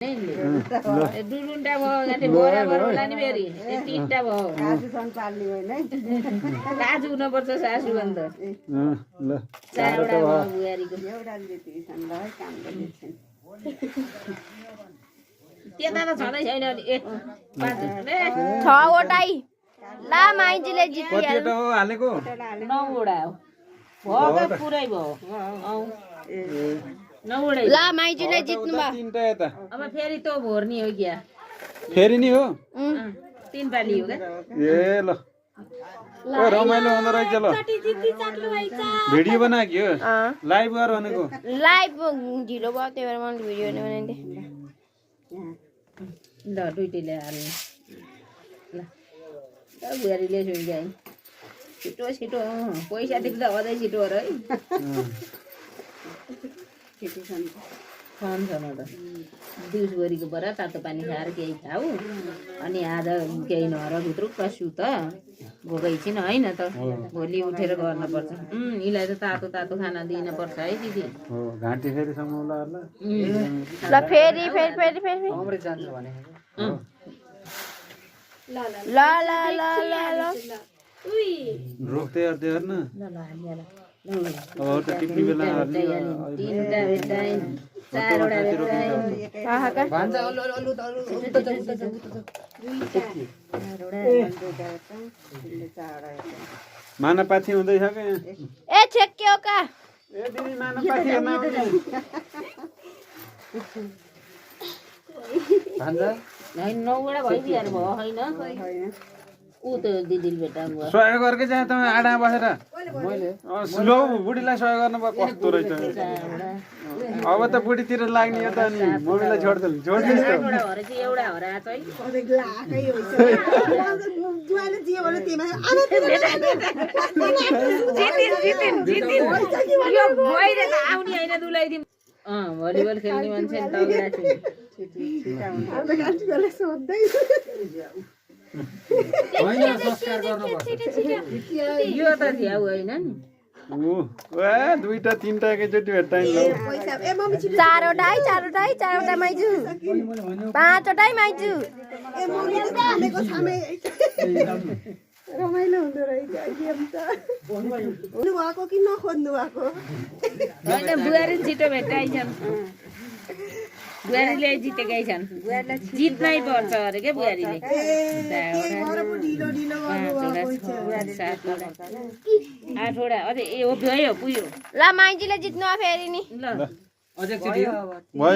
दुरुन्टा भयो बराबर होला नि फेरि तिनटा भयो काजुसँग पाल्ने होइन काजु हुनुपर्छ सासु भन्दा ल चारवटा भयो बुहारीको एउटा त्यति छन् ल है काम गर्दैछन् त्यता त छँदै छैन अनि ए पाँच ए छवटै ला माइजीले जित्यो कतिवटा हो हालेको 9वटा हो भयो पुरै भयो ए 9वटा ला माइजीले जित्नु भयो तीनटा यता अब फेरि तँ भोर्नी हो क्या फेरि नि हो तीन पाली हो क्या ए ल ओ रमाइलो हुँदो रहेछ ल भिडियो बनायो कि हो लाइभ गर भनेको लाइभ ढिलो भयो त्यही भएर मैले भिडियो बनाइदिएँ ल दुइटैले हाल्नु ल बुहारीले सुइगाइ छिटो छिटो पैसा टिप्दा अझै छिटो हो र है त्यति छन् छन् छन् त दिउँसभरिको बरा तातो पानी खाएर केही खाऊ अनि आज केही नहर भित्रुक्क सुत भोकै छिन होइन त भोलि उठेर गर्नुपर्छ यिनीलाई त तातो तातो खाना दिनुपर्छ है दिदी हो घाँटी फेरि समाउला ल ल फेरि फेरि फेरि फेरि अमृत जान्छ भने ल ल ल ल ल रोक्दै अर्दै हेर्न ल ल हालिहाल अब त टिप्ने बेला हाल्ने तिनवटा भेट्टाइन चारवटा भेट्टाइन मानापाथी हुँदैछ क्या यहाँ ए छेक्यो का ए दिदी मानापाथी हेर्न आउने होइन 9वटा भइदिएर भयो होइन ऊ त दिदीले भेट्टाउनु भयो सहयोग गर्कै चाहिँ त आडा बसेर मैले लौ बुढीलाई सहयोग गर्नु भयो कस्तो रहेछ अब त बुढीतिर लाग्ने हो त अनि मम्मीलाई छोड्दै छोड्दिस् त आठवटा भएर चाहिँ एउटा हो र चाहिँ लाकै हुन्छ जुवाले जे भन्यो त्यहीमा यो भइरे त आउने होइन दुलाइदिउँ भलिबल खेल्ने मान्छे नि आजकल सोध्दै यो त झ्याउ होइन नि ए दुईटा तीनटा एकैचोटि भेट्टाइन लौ पैसा ए मम्मी छिटो चारवटा माइजू पाँचवटै माइजू ए मम्मी त थामेको थामे रमाइलो हुँदो रहेछ गेम त हुनु भएको कि नखोज्नु भएको होइन बुहारी छिटो भेट्टाइछन् बुहारीले जितेकै छन् जित्नै पर्छ अरे के बुहारीले ढिलो ढिलो आठवटा अझै ए हो भयो पुग्यो ल माइजीले जित्नु फेरि नि ल भयो